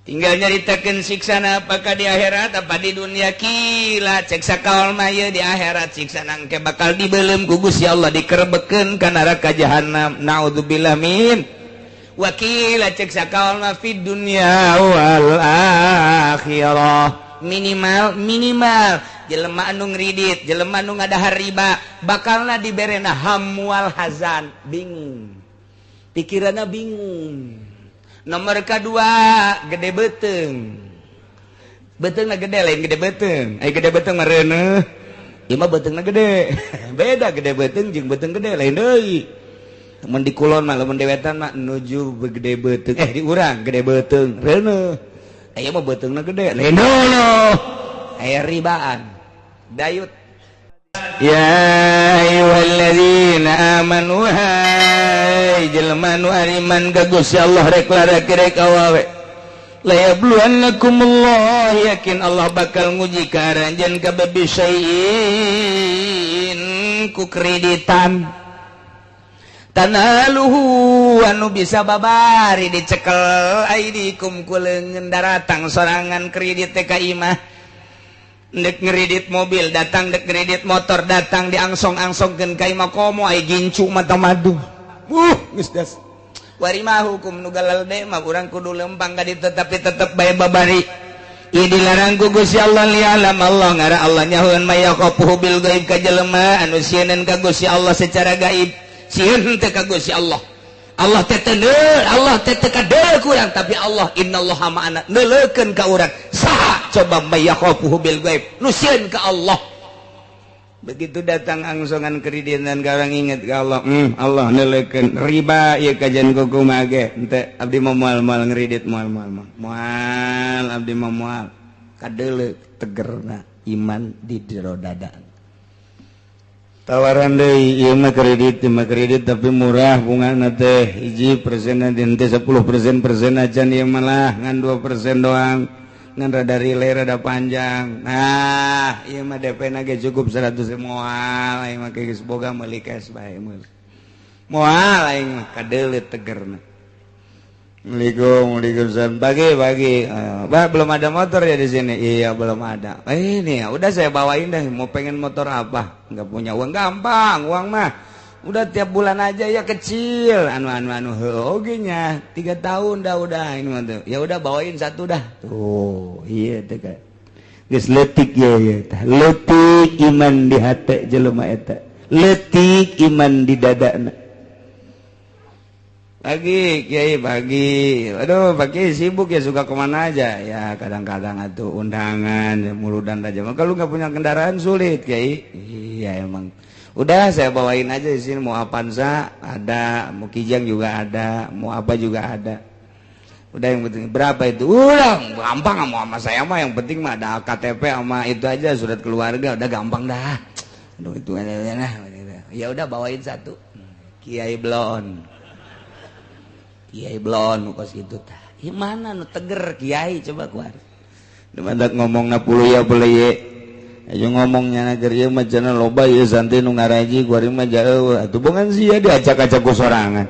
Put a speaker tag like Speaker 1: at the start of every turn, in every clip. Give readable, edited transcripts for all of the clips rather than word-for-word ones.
Speaker 1: Tinggal nyaritakeun siksana apakah di akhirat apa di dunia. Qila, cek sakaol mah ieu di akhirat siksana engke bakal dibeuleum ku Gusti Allah, dikerebekeun ka neraka jahanam, naudzubillah min. Wa qila, cek sakaol mah fid dunya wal akhirah. Minimal minimal jelema anu ngridit, jelema anu ngadahar riba, bakalna diberena ham wal hazan, bingung pikiranna, bingung. Nomor kedua, gede beteng, beteng gede, lain gede beteng. Ay, gede beteng marene ieu mah betengna gede, beda. Gede beteng jeung beteng gede lain deui. Mun di kulon mah, lamun di wetan mah nuju gede beteng, eh, di urang gede beteng reuneuh, aya mah betengna gede, lain deui. Aya ribaan dayut. Ya ayyuhalladzina amanu, hai jelema nu ariman ka Gusti Allah, rek lalaki rek awewe, la yabluwannakumullah, yakin Allah bakal nguji ka aranjeun kabeh, bisyai'in, ku kreditan, tanaluhu, anu bisa babari dicekel, aidikum, ku leungeun. Daratang sorangan kredit teh ka imah, dek ngeridit mobil datang, dek ngeridit motor datang, diangsong-angsongkeun ka imah, komo ai gincu mata madu. Geus das wari mah hukum nu galelde mah urang kudu lempang ka ditu, tapi tetep bae babari. Ieu dilarang ku Gusti Allah. Lialam Allah, ngara Allah nyahoeun, may yakhafuhu bil gaib, ka jelema anu sieun ka Gusti Allah secara gaib. Sieun teh ka Gusti Allah, Allah teh teu, Allah teh teu kadeuleu ku urang, tapi Allah innallaha ma'ana, neuleukeun ka urang. Saha coba may yakhafuhu bil gaib, nu sieun ka Allah? Begitu datang angsongan kreditan, orang inget ke Allah, Allah neuleukeun. Riba ieu kajian kumaha ge henteu, abdi mah moal, moal ngredit, moal, moal, moal, moal, abdi mah moal. Kadeuleu tegerna iman di jero dada. Tawaran deui, ieu mah kredit, ieu mah kredit tapi murah bungana teh, 1% teh 10% persen acan, ieu malah ngan 2% doang, ngan rada relay, rada panjang. Nah, ieu mah DP na ge cukup 100. Moal aing mah, geus boga, meuli cash bae, meuli. Moal aing mah. Kadeuleu tegerna. Assalamualaikum, waalaikumsalam. Pagi, pagi. Pak, belum ada motor ya di sini? Iya, belum ada. Eh, ini ya, udah saya bawain deh. Mau pengen motor apa? Nggak punya uang, gampang, uang mah. Udah tiap bulan aja ya kecil. Anu anu anu, oke nya. 3 tahun dah udah ini mah tuh. Ya udah, bawain satu dah. Tuh, iya tuh kan. Geus leutik ya ya tah. Leutik iman di hate jelema eta. Leutik iman di dadana. Pagi, Kiai, pagi. Aduh, pagi sibuk ya, suka kemana aja? Ya, kadang-kadang atau undangan, ya, muludan aja. Kalau nggak punya kendaraan sulit, Kiai. Iya emang. Udah saya bawain aja di sini, mau Avanza ada, mau Kijang juga ada, mau apa juga ada. Udah, yang penting berapa itu? Udah gampang, mau sama saya mah yang penting mah ada KTP sama itu aja, surat keluarga, udah gampang dah. Aduh, itu nah, ya udah bawain satu. Kiai Blon. Kiai Blon kos gitu tah. Mana nu teger kiai coba keluar. Mantak ngomong na puluh ya boleh ye. Ayo ngomongnya na ieu mah cenah loba ieu santri nu ngaraji, kuari mah jauh. Atuh bongan sia diacak-acak ku sorangan.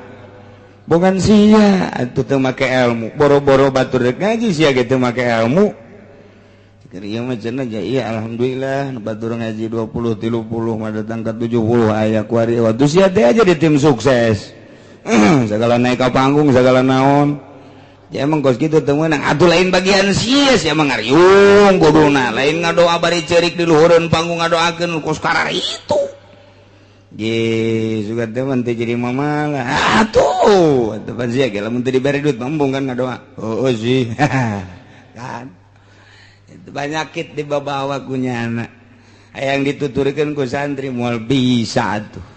Speaker 1: Bongan sia atuh teu make ilmu. Boro-boro batur rek ngaji, sia ge teu make ilmu. Keur ieu mah cenah ja iya alhamdulillah nu batur ngaji 20 30 mah datang ke 70 aya kuari. Waktu sia teh aja di tim sukses. Segala naik ke panggung, segala naon ya emang kos gitu teu meunang atuh, lain bagian sia, sia mah ngariung kuduna, lain ngadoa bari ceurik di luhureun panggung ngadoakeun kos karar itu. Ge suka teh mun teu jadi mama lah atuh, atuh pan sia ge lamun teu dibere duit embung kan ngadoa. Oh, oh sih kan itu banyakit dibawa ku nyana, hayang dituturkeun ku santri moal bisa atuh.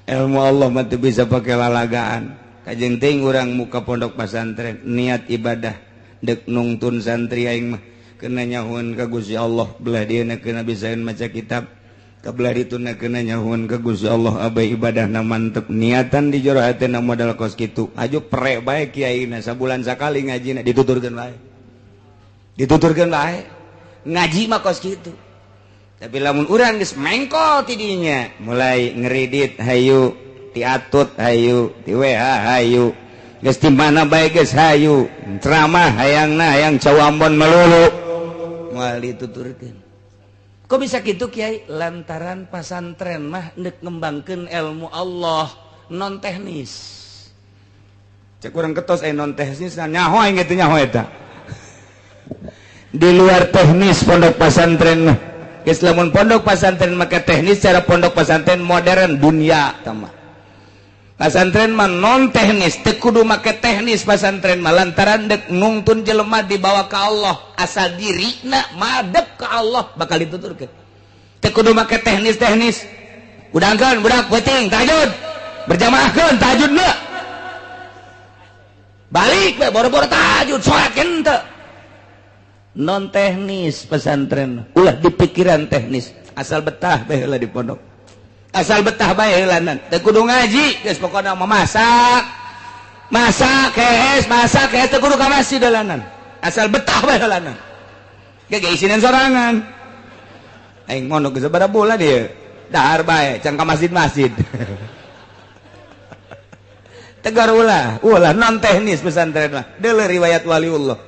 Speaker 1: Ilmu Allah mah teu bisa pakai lalagaan. Kajeng teuing urang muka pondok pesantren niat ibadah, dek nungtun santri aing mah kena nyahuan ka Gusti Allah, belah dia kena bisaeun maca kitab, kabelah dituna kena nyahuan ka Gusti Allah, abai ibadah na mantep, niatan di jero hatena modal kos kitu. Aju pre bae kiaina, sabulan sakali ngajina, dituturkeun bae, dituturkeun bae, ngaji mah kos kitu. Tapi lamun urang geus mengkol tidinya, mulai ngeridit hayu, tiatut hayu, ti WA hayu. Geus di mana bae geus hayu ceramah hayangna hayang cawambon melulu moal dituturkeun. Kok bisa gitu Kiai? Lantaran pasantren mah ndek ngembangkeun ilmu Allah non teknis. Cek urang ketos non teknis nyaho aing teh nyaho eta. Di luar teknis pondok pasantren mah. Geus lamun pondok pasantren make teknis cara pondok pasantren modern dunia tah mah. Pasantren mah non teknis, teu kudu make teknis pasantren mah lantaran dek nungtun jelema dibawa ka Allah, asal dirina madep ka Allah bakal dituturkeun. Teu kudu make teknis-teknis. Udangkeun budak peuting tahajud. Berjamaahkeun tahajudna. Balik we boro-boro tahajud salat henteu. Non teknis pesantren, ulah dipikiran teknis, asal betah bae heula di pondok. Asal betah bae heulanan teu kudu ngaji geus pokona mah masak masak kees masak kees teu kudu ka masjid heulanan asal betah bae heulanan ge ge isinan sorangan aing mondok geus sabaraha bulan ieu dahar bae can ka masjid-masjid tegar ulah ulah non teknis pesantren mah deuleu riwayat waliullah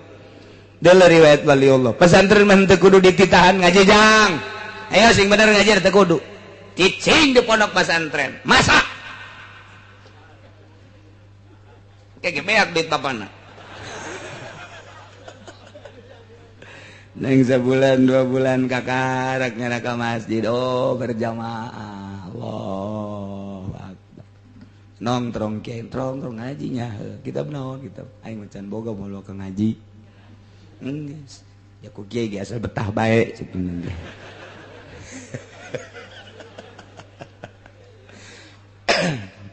Speaker 1: deuleu riwayat waliullah pesantren mah teu kudu dititahan ngaji jang ayo sing bener ngaji teu kudu cicing di pondok pesantren masak kayak beak duit bapana neng sebulan 2 bulan kakarak nyana ka masjid oh berjamaah Allahu akbar nongtrong kiai nongtrong ngajinya kitab naon kitab aing macan boga moal ka ngaji geus ya ku kiai ge asal betah bae cenah.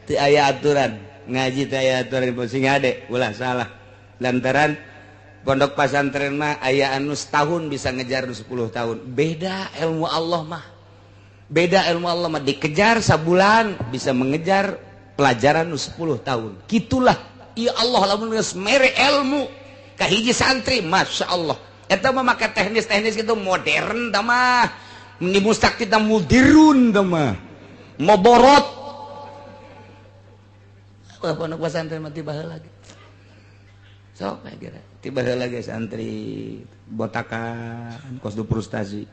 Speaker 1: Teu aya aturan ngaji teu aya aturan sing ade ulah salah lantaran pondok pasantren mah aya anu setahun bisa ngejar 10 tahun beda ilmu Allah mah beda ilmu Allah mah dikejar sabulan bisa mengejar pelajaran 10 tahun gitulah ya Allah lamun geus mere ilmu ka hiji santri Masya Allah eta mah make teknis-teknis gitu modern tah mah ni mustak kita mudirun tah mah moborot. Wah, pondok pesantren mah tiba heula lagi. Sok kira tiba heula lagi santri botakan kos du frustasi.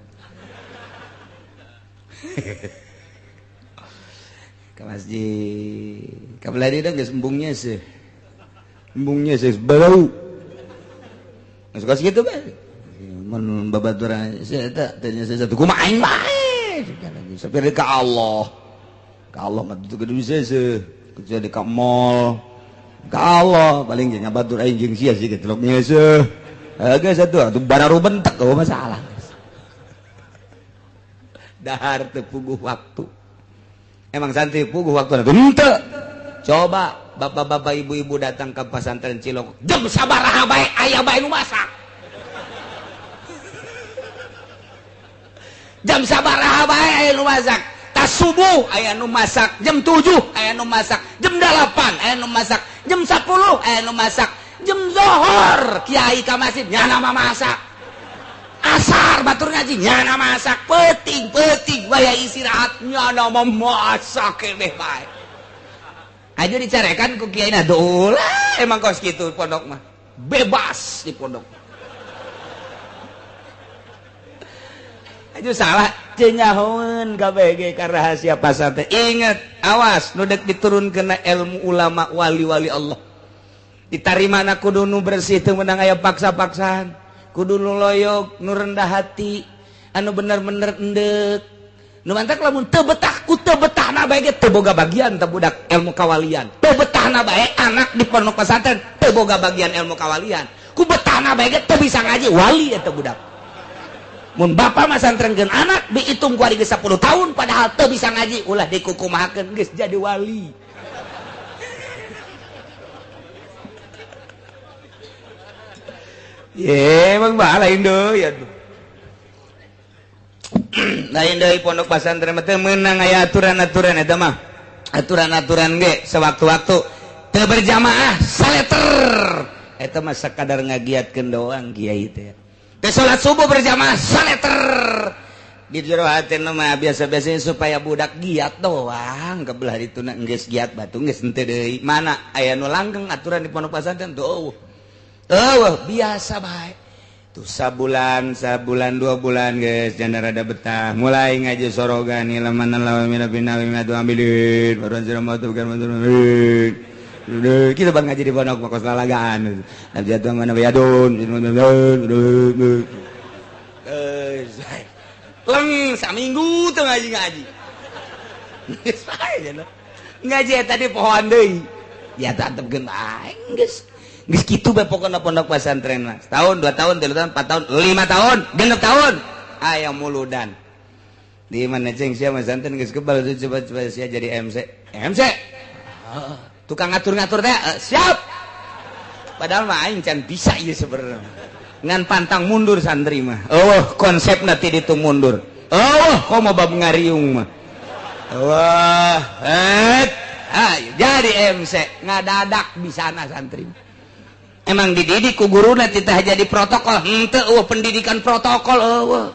Speaker 1: Ka masjid. Ka belah dieu geus embungnya sih. Embungnya sih bau. Geus kos kitu bae. Mun babaturan sih eta teh nya satu kumaha aing bae. Sampai ka Allah. Ka Allah mah teu kudu bisa sih. Kecuali ka mall ka Allah paling jeung ngabatur aing jeung sia sih getlok nyeuseuh geus atuh atuh bararu bentek oh masalah dahar teu puguh waktu emang santri puguh waktu henteu coba bapak-bapak ibu-ibu datang ke pesantren Cilok jam sabaraha bae aya bae nu masak jam sabaraha bae aya nu masak tas subuh aya nu masak jam 7 aya nu masak jam 8 aya nu masak jam 10 aya nu masak jam zohor kiai ka masjid nyana mah masak asar batur ngaji nyana masak peuting-peuting waya istirahat nyana mah masak keneh bae aja dicarekan ku kiai na dolah emang kos kitu pondok mah bebas di pondok itu salah cenyahoeun KBG ka rahasia pasantren. Ingat, awas nu dek diturunkeun ilmu ulama wali-wali Allah. Ditarimana kudu nu bersih teu meunang aya paksa-paksaan, kudu nu loyog, nu rendah hati, anu bener-bener endek. Nu mantak lamun teu betah ku teu betahna bae ge teu boga bagian teu budak ilmu kawalian. Teu betahna bae anak di pondok pesantren teu boga bagian ilmu kawalian. Ku betahna bae ge teu bisa ngaji wali eta budak. Mun bapak masantrenkeun anak dihitung ku ari geus 10 tahun padahal teu bisa ngaji ulah dikukumahakeun geus jadi wali. Ye emang bah lain deui atuh. Lain deui pondok pesantren mah teu meunang aya aturan-aturan eta mah. Aturan-aturan ge sewaktu-waktu teu berjamaah saleter. Eta mah sakadar ngagiatkeun doang kiai teh. Teu salat subuh berjamaah saleter. Di jero hatena mah biasa-biasanya supaya budak giat doang kebelah itu na geus giat batu geus henteu deui. Mana aya nu langgeng aturan di pondok pesantren tuh. Eueuh biasa bae. Tuh sabulan, sabulan 2 bulan geus janda rada betah. Mulai ngaji sorogan ilaman lawa mina bina tu ambilin baruan sira matu kan kita bang ngaji di pondok mah kos lalagaan. Nabi jatuh mana bayadun. Leng saminggu tuh ngaji-ngaji. Geus bae ngaji eta di pohoan deui. Ya tetepkeun bae geus. Geus kitu bae pokona pondok pesantren mah. Setahun, 2 tahun, 3 tahun, 4 tahun, 5 tahun, 6 tahun. Aya muludan. Di mana ceng sia pesantren geus kebal coba-coba sia jadi MC. MC. Tukang ngatur-ngatur teh siap. Padahal mah aing can bisa ieu sebenarnya. Ngan pantang mundur santri mah. Oh, konsepna ti ditu mundur. Oh, komo bab ngariung mah. Wah, ayo jadi MC ngadadak bisana santri. Emang dididik ku guruna titah jadi protokol. Henteu eueuh pendidikan protokol eueuh.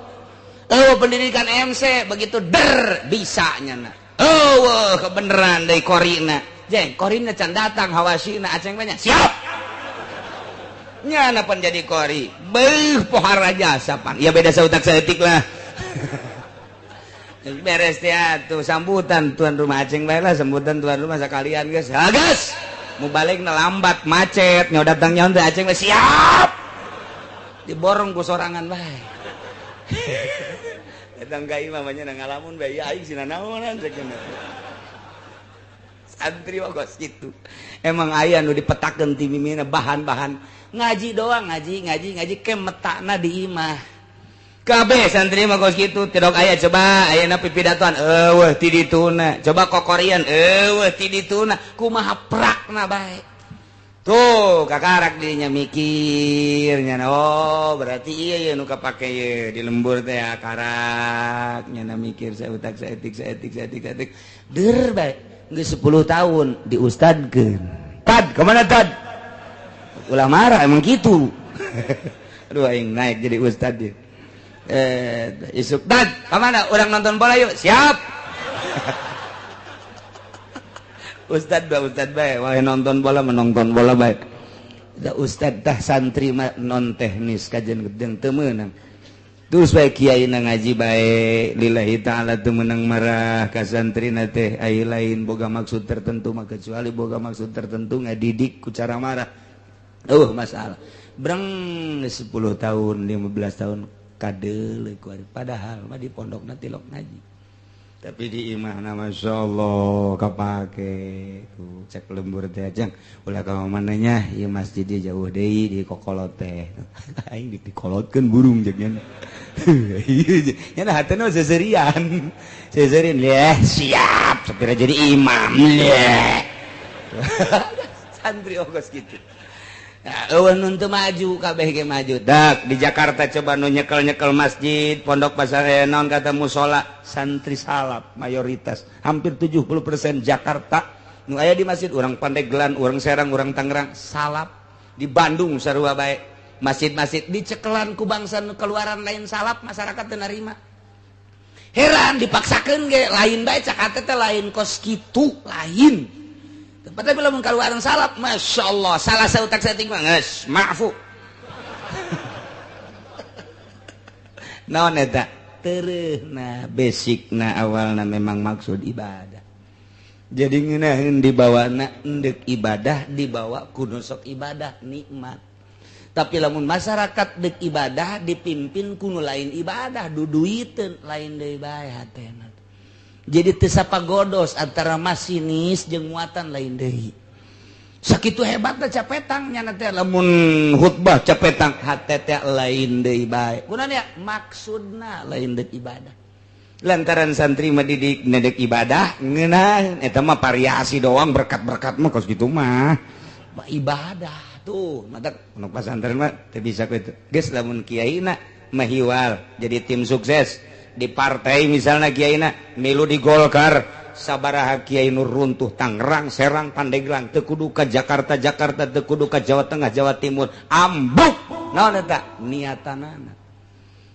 Speaker 1: Eueuh pendidikan MC begitu der bisa nyana. Eueuh kebeneran deui korina. Jeng, korina can datang hawasina aceng banyak. Siap. Nyana pan jadi kori. Beuh pohara jasa pan. Ya beda sautak saeutik lah. Beres teh atuh sambutan tuan rumah aceng bae lah sambutan tuan rumah sakalian geus. Ha geus. Mu balikna lambat macet nyaw datang nyaon teh aceng bae siap. Diborong ku sorangan bae. Datang ka imah mah nya ngalamun bae aing sina naonan cek. Santri mah kos kitu. Emang aya nu dipetakeun ti mimina bahan-bahan ngaji doang ngaji ngaji ngaji ke metakna di imah. Kabeh santri mah kos kitu tidok aya coba ayeuna pipidatoan eueuh ti dituna. Coba kokorian eueuh ti dituna kumaha prakna bae. Tuh kakarak dirinya mikir nya oh berarti iya ieu nu kapake ieu di lembur teh karak nya mikir sautak saeutik saeutik saeutik saeutik der bae geus 10 tahun diustadkeun. Tad kemana tad? Ulah marah emang gitu. Aduh aing naik jadi ustad dia. Isuk tad kemana? Orang nonton bola yuk. Siap. Ustad ba ustad bae wae nonton bola menonton bola bae. Da ustad tah santri mah non teknis kajian gedeng teu meunang. Terus bae kiai na ngaji bae lillahi ta'ala teu meunang marah ka santrina teh ai lain boga maksud tertentu mah kecuali boga maksud tertentu ngadidik ku cara marah. Masalah. Breng 10 tahun 15 tahun kadeuleuh ku ari padahal mah di pondokna tilok ngaji. Tapi di imahna masyaallah kapake tuh cek lembur teh ajang ulah ka mana nya ieu masjid dia jauh deui di kokolot teh aing dikolotkeun burung jeung nya nya hatena seserian seserian leh siap sapira jadi imam leh santri ogos kitu. Nah, eueuh nu teu maju kabeh ge maju. Dak di Jakarta coba nu nyekel-nyekel masjid, pondok pasar naon kata musola, santri salaf mayoritas, hampir 70% Jakarta nu aya di masjid urang Pandeglang, urang Serang, urang Tangerang, salaf. Di Bandung sarua bae. Masjid-masjid dicekelan ku bangsa nu keluaran lain salaf, masyarakat teu narima. Heran dipaksakeun ge lain bae cak teh lain kos kitu, lain. Tapi lamun kaluaran salaf, masya Allah, salah sautak saeutik mah geus maafu. Naon eta? Tereuhna basicna awalna memang maksud ibadah. Jadi ngeunaheun dibawana endek ibadah dibawa ku nu sok ibadah nikmat. Tapi lamun masyarakat dek ibadah dipimpin ku nu lain ibadah duduiteun lain deui bae hatena. Jadi teu sapagodos antara masinis jeung muatan lain deui. Sakitu hebatna capetang nya teh lamun khutbah capetang hate teh lain deui bae. Kunaon ya maksudna lain deuk ibadah. Lantaran santri mah didik nedek ibadah ngeunah eta mah variasi doang berkat-berkat mah kos kitu mah. Ibadah tuh matak nu pasantren mah teu bisa kitu. Geus lamun kiaina mahiwal jadi tim sukses di partai misalnya kiaina milu di Golkar sabaraha kiai nu runtuh Tangerang, Serang, Pandeglang teu kudu ka Jakarta, Jakarta teu kudu ka Jawa Tengah, Jawa Timur ambuk naon eta niatanana.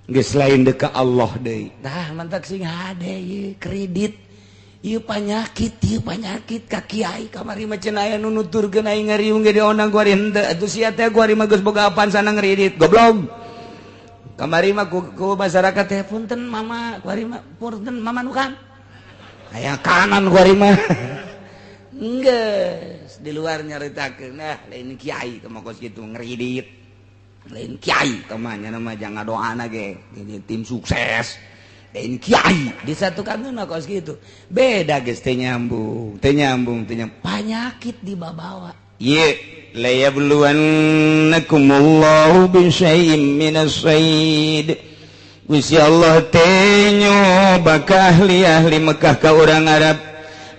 Speaker 1: Geus lain deka Allah deui. Tah mantak sing hade ieu kredit. Ieu penyakit ka kiai kamari mah cenah aya nu nuturkeun aing ngariung ge diondang ku ari henteu. Atuh sia teh ku ari mah geus boga Avanza ngredit. Goblok. Kamari mah ku masyarakat teh punten mama ku ari mah punten mama nu kan. Aya kanan ku ari mah. Geus di luar nyaritakeun nah lain kiai teh mah kos kitu ngredit. Lain kiai teh mah nya mah jangan doana ge tim sukses. Lain kiai disatukan mah kos kitu. Beda geus teu nyambung, teu nyambung, teu nyambung. Panyakit dibabawa. Ye la yabluwannakumullahu bi syai'in minas sayd. Gusti Allah teh nyoba ka ahli-ahli Mekah ka urang Arab.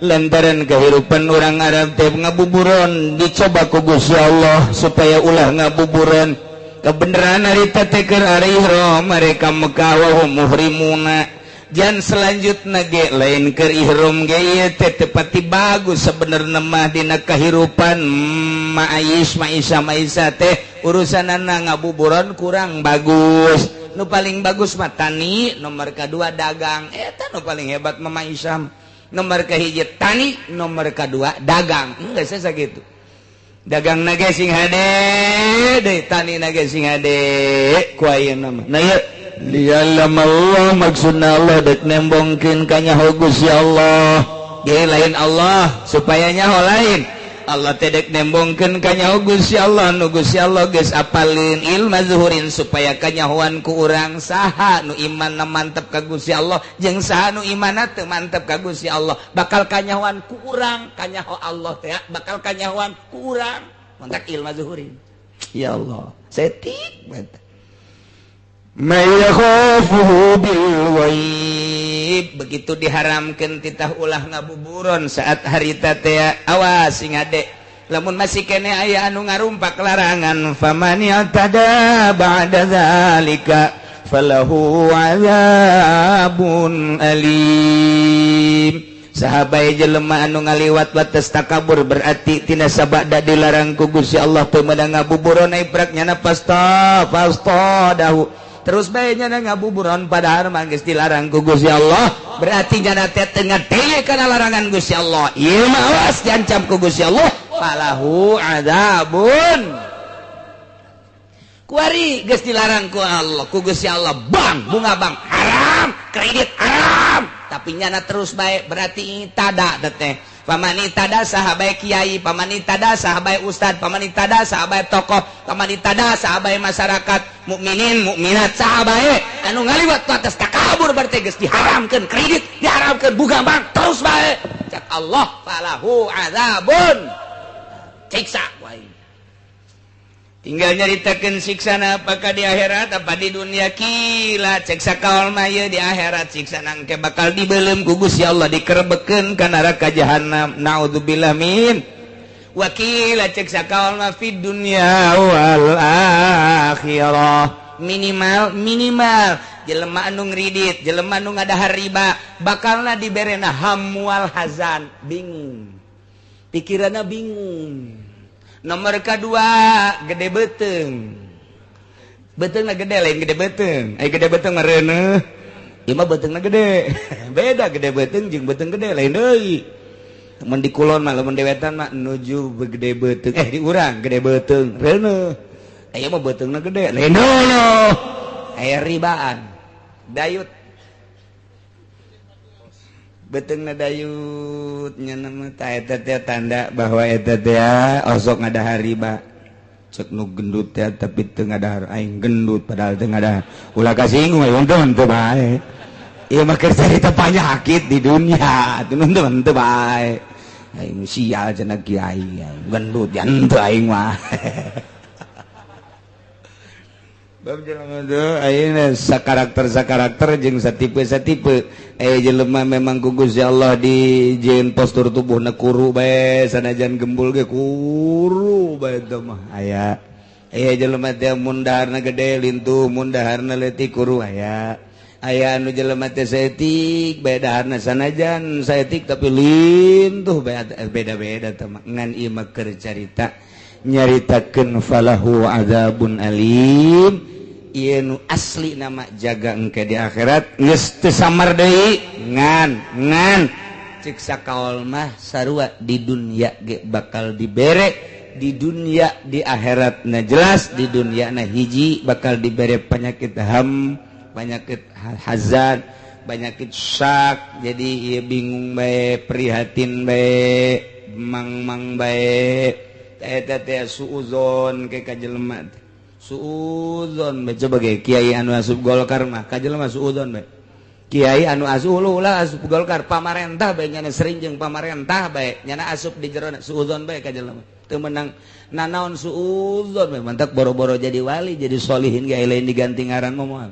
Speaker 1: Lantaran kehidupan orang Arab teh ngabuburon dicoba ku Gusti Allah supaya ulah ngabuburon. Kebenaran harita teh keur ari ihram mereka Mekah wa hum muhrimuna. Jan selanjutna ge lain keur ihram ge ieu teh teu pati bagus sebenarna mah dina kahirupan ma'ais ma'isa ma'isa teh urusanana ngabuburon kurang bagus. Nu paling bagus mah tani, nomor kadua dagang. Eta nu paling hebat mah ma'isa. Nomor kahiji tani, nomor kadua dagang. Enggak sesa gitu. Dagang na ge sing hade deui, tani na ge sing hade ku ayeuna mah. Nah ieu liya'lam Allah maksudna Allah dek nembongkeun ka nyaho Gusti Allah. Ge lain Allah supaya nyaho lain. Allah teh dek nembongkeun ka nyaho Gusti Allah nu Gusti Allah geus apalin ilma zuhurin supaya kanyahoan ku urang saha nu imanna mantep ka Gusti Allah jeung saha nu imanna teu mantep ka Gusti Allah bakal kanyahoan ku urang kanyaho Allah teh bakal kanyahoan ku urang mantak ilma zuhurin. Ya Allah setik banget. May yakhafuhu bil ghaib begitu diharamkeun titah ulah ngabuburon saat harita teh awas sing hade lamun masih kene aya anu ngarumpak larangan faman yatada ba'da zalika falahu azabun alim. Sahabai jelema anu ngaliwat wates takabur berarti tina sabada dilarang ku Gusti Allah teu meunang ngabuburon iprak nyana pasta pasta dahu terus bae nyana ngabuburon padahal mah geus dilarang ku Gusti Allah berarti nyana teh teu ngadeye kana larangan Gusti Allah ieu mah awas diancam ku Gusti Allah falahu adzabun. Kuari geus dilarang ku Allah ku Gusti Allah bang bunga bang haram kredit haram tapi nyana terus bae berarti tada teh pamani tada sahabai kiai pamani tada sahabai ustad pamani tada sahabai tokoh pamani tada sahabai masyarakat mukminin mukminat sahabai anu ngaliwat ku atas takabur berarti geus diharamkeun kredit diharamkeun bunga bang terus bae cak Allah falahu azabun siksa wae. Tinggal nyaritakeun siksana apakah di akhirat apa di dunia kila cek sakaol mah ieu di akhirat siksana engke bakal dibeuleum ku Gusti Allah dikerebekeun ka neraka jahanam naudzubillah min wakila cek sakaol mah fid dunya wal akhirah minimal minimal jelema anu ngridit jelema anu ngadahar riba bakalna diberena hamwal hazan bingung pikiranna bingung. Nomor kedua gede beteng betengna gede lain gede beteng ai gede beteng mah reuneuh ieu mah betengna gede beda gede beteng jeung beteng gede lain deui mun di kulon mah lamun di wetan mah nuju gede beteng di urang gede beteng reuneuh aya mah betengna gede lain deui aya ribaan dayut betengna dayut nya nama ta eta teh tanda bahwa eta teh osok ngadahar riba cek nu gendut teh tapi teu ngadahar aing gendut padahal teu ngadahar ulah kasinggung we teu teu bae ieu mah keur carita panyakit di dunia teu teu bae aing sial cenah kiai gendut jan teu aing mah. Bab jelema teh ayeuna sakarakter-sakarakter jeung satipe-satipe jelema memang ku Gusti Allah dijieun postur tubuhna kuru bae sanajan gembul ge kuru bae teh mah aya. Jelema teh mun daharna gede lintuh mun daharna leutik kuru aya. Aya anu jelema teh saeutik bae daharna sanajan saeutik tapi lintuh bae beda-beda teh mah ngan ieu mah keur carita nyaritakeun falahu azabun alim. Ieu nu asli nama jaga engke di akhirat geus teu samar deui ngan ngan cek sakaol mah sarua di dunia ge bakal dibere di dunia di akhirat na jelas di dunia na hiji bakal dibere penyakit ham, penyakit hazan, penyakit syak. Jadi ieu bingung bae, prihatin bae, mang-mang bae eta teh suuzon ke ka jelema teh. Suuzon bae coba ge kiai anu asup Golkar mah ka jelema suuzon bae. Kiai anu asup ulah asup Golkar pamarentah bae nyana sering jeung pamarentah bae nyana asup di jero suuzon bae ka jelema. Teu meunang nanaon suuzon bae mantak boro-boro jadi wali jadi solihin ge lain diganti ngaran mah moal.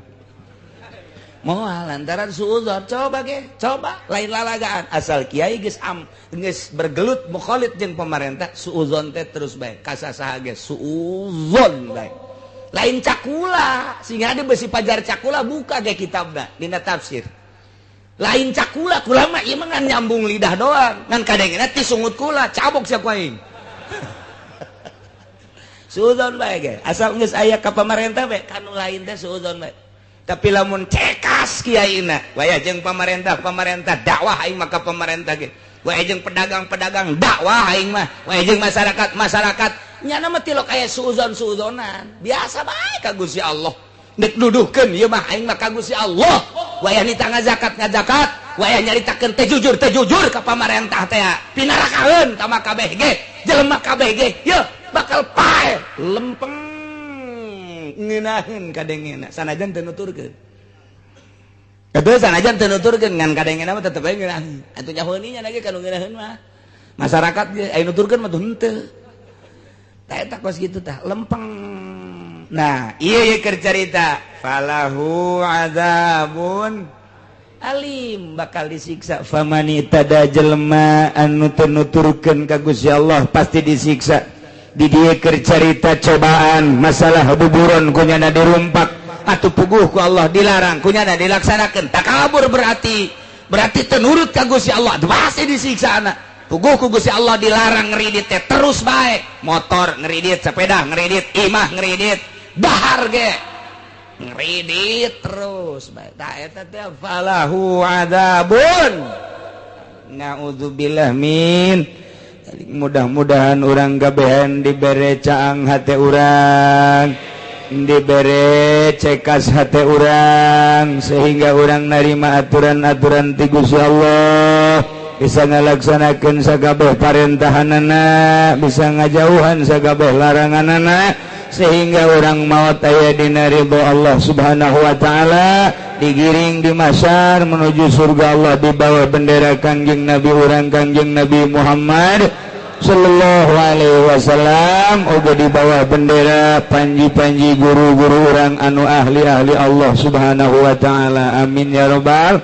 Speaker 1: Moal lantaran suuzon coba ge coba lain lalagaan asal kiai geus am geus bergelut mukhalid jeung pamarentah suuzon teh terus bae ka sasaha ge suuzon bae. Lain cakula sehingga ada besi pajar cakula buka ge kitabna dina tafsir. Lain cakula kula mah ieu mah ngan nyambung lidah doang ngan kadengena ti sungut kula cabok sia ku aing. Suuzon bae ge asal geus aya ka pamarentah bae kanu lain teh suuzon bae. Tapi lamun cekas kiaina waya jeung pamarentah pamarentah dakwah aing mah ka pamarentah ge waya jeung pedagang-pedagang dakwah aing mah waya jeung masyarakat masyarakat nyana mah tilok aya suuzon-suuzonan biasa bae ka Gusti Allah nek duduhkeun ieu mah aing mah ka Gusti Allah waya nita ngazakat ngazakat waya nyaritakeun teh jujur ka pamarentah teh pinarakaeun ka mah kabeh ge jelema kabeh ge yeuh bakal paeh lempeng ngeunaheun kadengena sanajan teu nuturkeun atuh sanajan teu nuturkeun ngan kadengena mah tetep bae ngeunaheun atuh nyahoeun nya lagi kanu ngeunaheun mah masyarakat ge aya nuturkeun mah henteu tah eta kos kitu tah lempeng. Nah ieu ye keur carita falahu adzabun alim bakal disiksa famani tada jelema anu teu nuturkeun ka Gusti Allah pasti disiksa. Di dieu keur carita cobaan masalah buburon kunyana dirumpak atuh puguh ku Allah dilarang kunyana dilaksanakeun takabur berarti berarti teu nurut ka Gusti Allah pasti disiksa anak. Puguh ku Gusti Allah dilarang ngeridit teh terus bae motor ngeridit sepeda ngeridit imah ngeridit dahar ge ngeridit terus bae tah eta teh falahu adzabun naudzubillah min. Mudah-mudahan urang gabehan dibere caang hate urang, dibere cekas hate urang sehingga urang narima aturan-aturan ti Gusti Allah, bisa ngalaksanakeun sakabeh parentahanana, bisa ngajauhan sakabeh laranganana sehingga urang maot aya dina ridho Allah Subhanahu wa taala, digiring di masar menuju surga Allah di bawah bendera Kangjeng Nabi urang Kangjeng Nabi Muhammad sallallahu alaihi wasallam, oge di bawah bendera panji-panji guru-guru urang anu ahli-ahli Allah Subhanahu wa taala. Amin ya rabbal.